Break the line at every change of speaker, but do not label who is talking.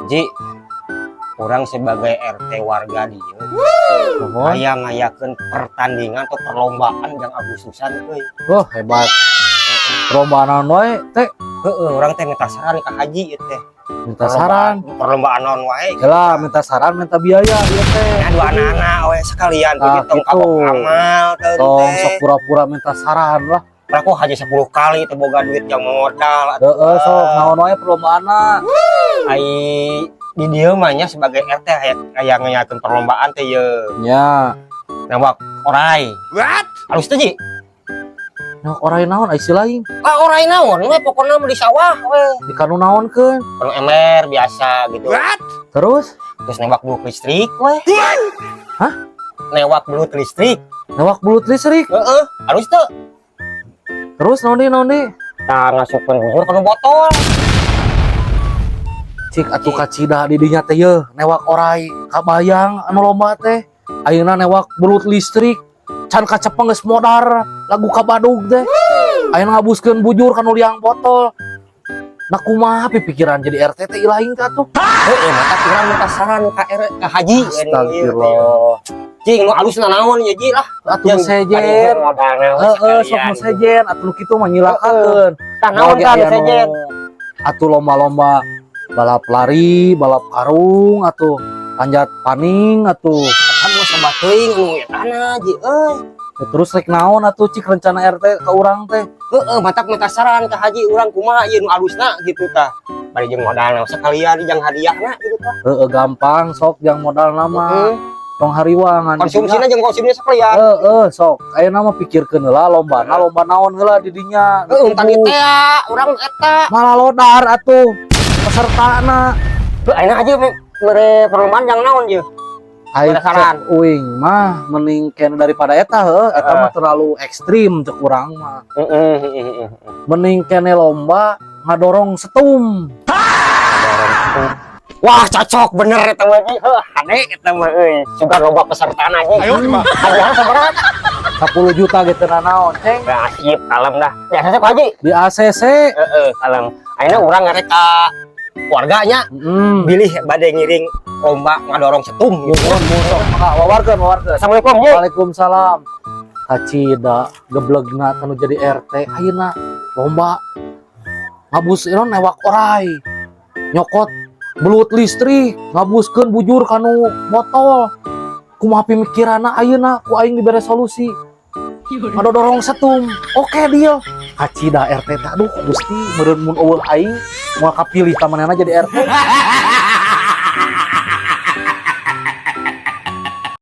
Ji, urang sebagai RT warga dieu
Nuhun.
aya ngayakeun pertandingan atau perlombaan jang Agustusan euy.
Wah, hebat. Perlombaan naon wae teh?
Heeh, urang teh minta saran ka Haji ieu teh.
Minta saran.
Perlombaan naon wae.
Lah, minta saran, minta biaya ieu teh.
Ya dua anak-anak we sekalian
Ah,
begitu
gitu.
Kapok amal teh.
Tong sok pura-pura minta saran lah.
Aku haji 10 kali teu boga duit yang modal.
Heeh, sok naon wae perlombaanna?
Ai di dieu mah nya sebagai RT aya aya ngayakeun perlombaan teh ye.
Nya.
Newak orai.
What?
Alus teh, Ji?
Newak orai naon ai si lain?
Ah, orai naon we, pokokna mah di sawah we.
Di kanu naonkeun?
Kanu ember biasa gitu.
What?
Terus?
Terus newak belut listrik we.
Hah?
Newak belut listrik.
Newak belut listrik.
Heeh, alus teu?
Terus naon deui, naon deui?
Tah, ngasupkeun bubur kana botol.
Cik atuh kacida di dinya teh ye, newak orai kabayang anu lomba teh. Ayeuna newak belut listrik. Can kacepeng geus modar lagu kabadug teh. Ayeuna ngabuskeun bujur kanu liang botol. Nah, kumaha pikiran jadi RT teh ilaing teh atuh?
Heeh, mata urang minta saran ka R ka Haji.
Astagfirullah.
Cing, nu alusna naon ya, Ji, lah?
Atuh nu sejen. Heeh, sok nu sejen atuh nu kitu mah nyilakakeun.
Tah, naon
Moal ge
tah nu
aya nu
sejen?
Atuh lomba-lomba balap lari, balap karung, atuh panjat paning atuh.
Kan nu sobat teuing anu etana, Ji euy.
Ya, terus rek naon atuh, cik, rencana RT ke urang teh?
Heeh, matak minta saran ka Haji urang kumaha ieu nu alusna gitu tah. Bari jeung modalna sekalian jeung hadiahna gitu tah.
Heeh, gampang, sok jang modal nama.
Heeh.
Tong hariwangan.
Konsumsina jeung konsumsinya sekalian.
Heeh, sok. Ayeuna mah pikirkeun heula lombana, lomba naon heula di dinya.
Heeh, tadi teh urang eta.
Malah lodar atuh pesertana.
Heuh, ayeuna aja mere perlombaan jang naon ye?
Ai
Ada saran.
Cek uing mah mending kene daripada eta, heuh, eta mah terlalu ekstrim cek urang mah.
Heeh.
Mending kene lomba ngadorong setum.
Wah, cocok bener eta mah, Ji. Heuh, hade eta mah euy. Sugan loba pesertana, Ji.
Ayo, mah.
Hadiahna sabaraha?
10 juta gitu naon, Ceng.
Nah, sip, kalem dah. Biasa Pak Haji.
Di ACC.
Heeh, kalem. Ayeuna urang ngarek ka warganya bilih bade ngiring lomba ngadorong setum gitu.
Muhun, muhun, sok mangga wawarkeun, wawarkeun.
Assalamualaikum, Ji.
Waalaikumsalam. Kacida geblegna tanu jadi RT ayeuna lomba ngabus ieu newak orai, nyokot belut listrik, ngabuskeun bujur kanu botol. Kumaha pemikiranna ayeuna ku aing dibere solusi ngadodorong setum? Oke, deal. Kacida RT teh, aduh Gusti, meureun mun euweuh aing moal kapilih ka manehna jadi RT.